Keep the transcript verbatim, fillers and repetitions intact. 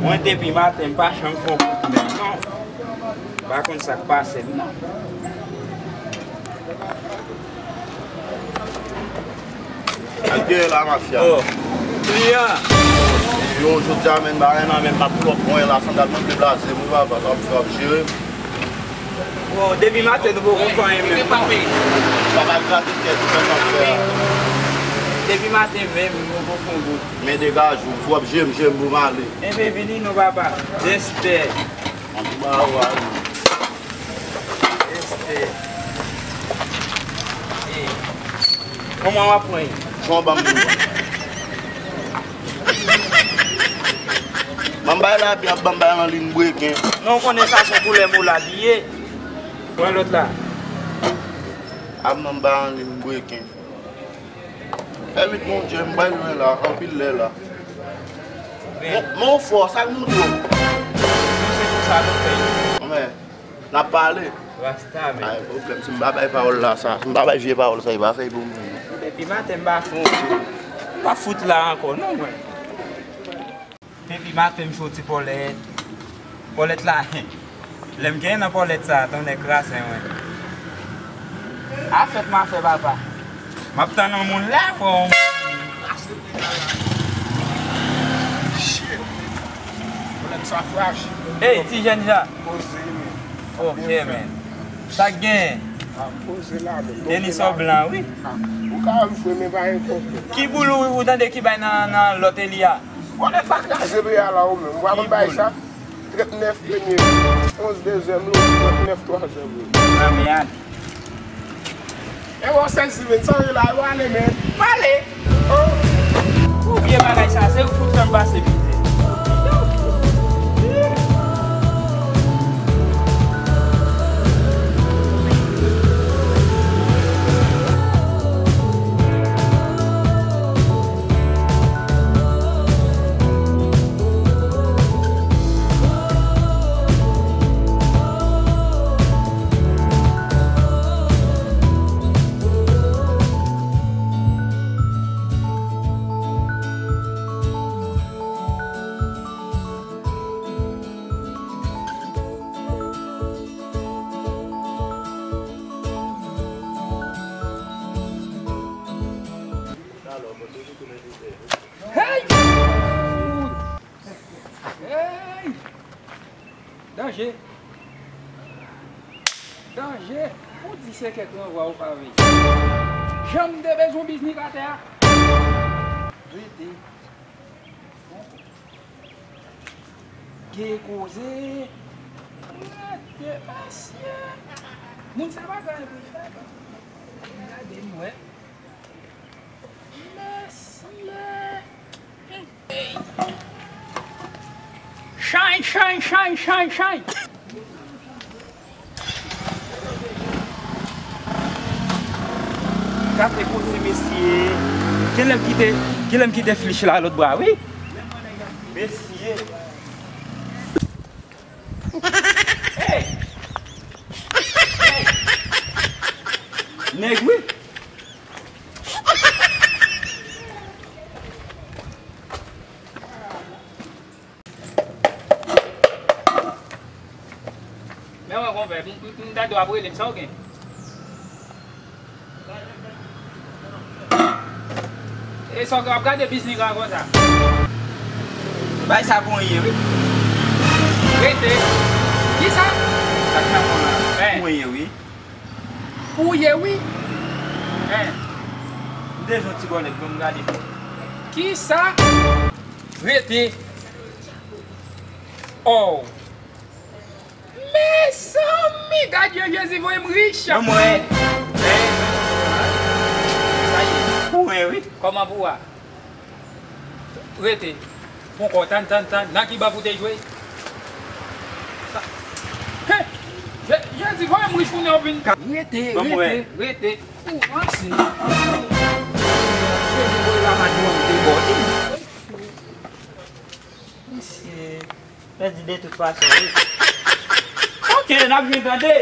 Mwen depi maten, m pa janm fè yon kout men, non. M pa konn sa k pase m, non. Ak dèyè la, mafya. Oh. Kliyan. Yo, jodi a, men, bagay nan men m, pa pou lòt mwen la, sandal mwen deplaze, mwen pa, pa, pa, pa jere. Bon, depi maten, nou poko fè anyen menm, non. Sa va grate tèt, ou fè sa fè a. Depi maten, menm, nou poko fè yon gout. Men degaj ou, si w ap jere m, jere m pou m ale. Enben, vini non, papa. Respè. Ann ba ou a wi. Respè. Ey. Kòman w ap pran? Jan w ban m. Ban m bay la, epi ap ban m bay an lin breken. Non, w konnen sa se koulè moula li ye. Pran lòt la. Ap ban m bay an lin breken. Pèmèt Bondye, m bay lwen la, anpil lè la. Men, men w fò, sa k moute w? Nou se pou sa nou fè yo. Men, n ap pale. Rasta, men. Pa gen pwoblèm, si m pa bay pawòl la sa, si m pa bay vye pawòl sa, e pa fè pou mwen. Depi maten m pa fè yon kou. M pa fout la ankò, non, mwen. Depi maten m soti pòlèt. Pòlèt la, lè m genyen nan pòlèt sa, tonnè kraze mwen. A fèt m a fè, papa. M ap tann yon moun la, frè. Shit. Pòlèt sa frajil. Ey, ti jèn jan. Poze, men. Ok, men. Sa k genyen? Ah, poze la, men. Denis Oblan, wi. Ah, ou ka wè m fre, men pa gen pwoblèm. Ki boul ou, ou tande ki bay nan, nan lòt eli a? Bon, nèg pa kraze peyi a la ou menm. Ou pa konn bay sa? Trannèf premye, onz dezyèm, lo, trannèf twazyèm, lo. Nan mèd. E bon, sèzi, men, sa yo la, yo ale, men. Pale! Oh! Ou vye bagay sa, se ou fout fè m pase mizè. Hey! Hey! Danje! Danje! Ou di se kèk ranvwa ou pa veye. Jan m te bezwen biznik atè a. Rete. Gen koze. Rete, mesye. Moun sa pa gen anyen pou l fè. Gade m wè. Mesye. Chay, chay, chay, chay, chay. Gade koze mesye. Genlè m kite, genlè m kite flich la lòt bra, wi. Mesye. Hey! Hey! Nèg, wi. Men wè, konpè, m, m, m ta dwe ap rele m, sa w gen? E sa w ap gade biznis la konsa? Bay sa konyen, wi. Rete. Kisa? Sa k nan fon la. Konyen, wi. Pou w ye wi. Hen. M te jwenn ti bònèt, ban m gade. Kisa? Rete. Oh. Mezanmi! Gad jan Jezi voye m rich. Ban mwen. Sa ye. Pou mwen, wi. Kòman pou w a? Rete. Poko, tann, tann, tann. Nan ki bank ou te jwe? Sa. He! Je- Jezi voye m rich kounye a w vin. Rete, rete, rete. Ou ranse. Jezi voye la madwòm te bò. Misye pèdi de tout fason, wi. Ok, n ap jwenn tande.